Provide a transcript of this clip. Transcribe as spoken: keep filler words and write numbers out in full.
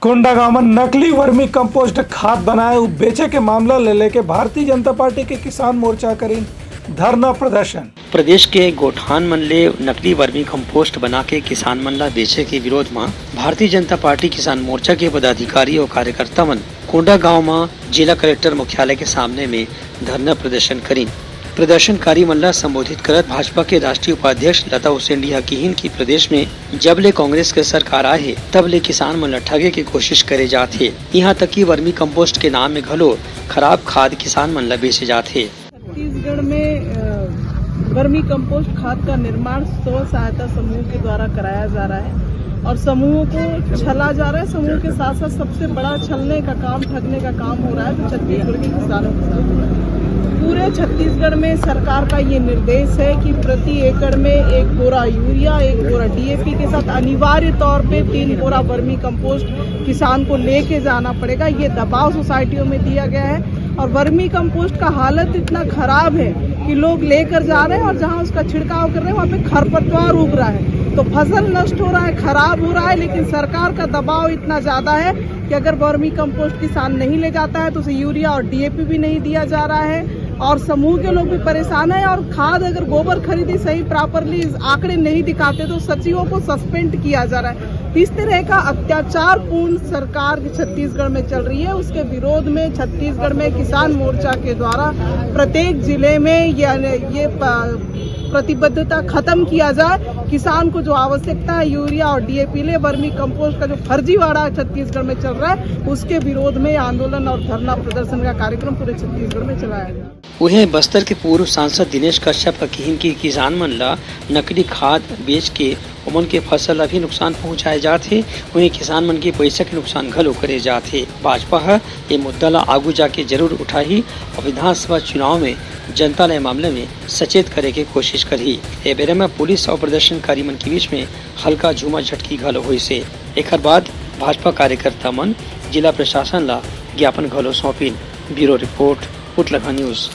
कोंडागांव में नकली vermi compost खाद बनाए अउ बेचे के मामला ले लेके भारतीय जनता पार्टी के किसान मोर्चा करीन धरना प्रदर्शन। प्रदेश के गौठान मन ले नकली वर्मी कंपोस्ट बना के किसान मन ला बेचे के विरोध म भारतीय जनता पार्टी किसान मोर्चा के पदाधिकारी अउ कार्यकर्ता मन कोंडागांव म जिला कलेक्टर मुख्यालय के सामने में धरना प्रदर्शन करीन। प्रदर्शनकारी मन ला संबोधित करत भाजपा के राष्ट्रीय उपाध्यक्ष लता उसेंडी ह किहिन कि प्रदेश में जब ले कांग्रेस के सरकार आए हे, तब ले किसान मन ला ठगे के कोशिश करे जात हे। इहां तक कि वर्मी कंपोस्ट के नाम में घलो खराब खाद किसान मन ला बेचे जात हे। छत्तीसगढ़ में, अ, वर्मी कंपोस्ट खाद का निर्माण स्व सहायता समूह के द्वारा कराया जा रहा है और समूहों को छला जा रहा है। समूह के साथ साथ सबसे बड़ा छलने का काम, ठगने का काम हो रहा है, जो छत्तीसगढ़ के किसानों के साथ हो रहा है। पूरे छत्तीसगढ़ में सरकार का ये निर्देश है कि प्रति एकड़ में एक बोरा यूरिया, एक बोरा डीएपी के साथ अनिवार्य तौर पे तीन बोरा वर्मी कंपोस्ट किसान को लेके जाना पड़ेगा। ये दबाव सोसाइटियों में दिया गया है और वर्मी कंपोस्ट का हालत इतना खराब है कि लोग लेकर जा रहे हैं और जहां उसका छिड़काव कर रहे हैं, वहां पे खरपतवार उग रहा है, तो फसल नष्ट हो रहा है, खराब हो रहा है। लेकिन सरकार का दबाव इतना ज्यादा है कि अगर वर्मी कंपोस्ट किसान नहीं ले जाता है, तो उसे यूरिया और डीएपी भी नहीं दिया जा रहा है और समूह के लोग भी परेशान है। और खाद, अगर गोबर खरीदी सही, प्रॉपरली आंकड़े नहीं दिखाते, तो सचिवों को सस्पेंड किया जा रहा है। इस तरह का अत्याचारपूर्ण सरकार छत्तीसगढ़ में चल रही है, उसके विरोध में छत्तीसगढ़ में किसान मोर्चा के द्वारा प्रत्येक जिले में ये, ये प-, प्रतिबद्धता खत्म किया जाए। किसान को जो आवश्यकता है यूरिया और डीएपी ले, वर्मी कंपोस्ट का जो फर्जीवाड़ा छत्तीसगढ़ में चल रहा है, उसके विरोध में आंदोलन और धरना प्रदर्शन का कार्यक्रम पूरे छत्तीसगढ़ में चलाया जाए। उहें, बस्तर के पूर्व सांसद दिनेश कश्यप ह किहिन कि किसान मन ला नकली खाद बेच के ओमन के फसल ला भी नुकसान पहुंचाए जात हे, उहें किसान मन के पइसा के नुकसान घलो करे जात हे। भाजपा ह ए मुद्दा ला आगू जाके जरूर उठाही अउ विधानसभा चुनाव में जनता ला ए मामले में सचेत करे के कोशिश करही। ए बेरा म पुलिस अउ प्रदर्शनकारी मन के बीच में हल्का झूमा झटकी घलो होइस हे। एखर बाद भाजपा कार्यकर्ता मन जिला प्रशासन ला ज्ञापन घलो सौंपिन। Bureau report, Utlaghat news.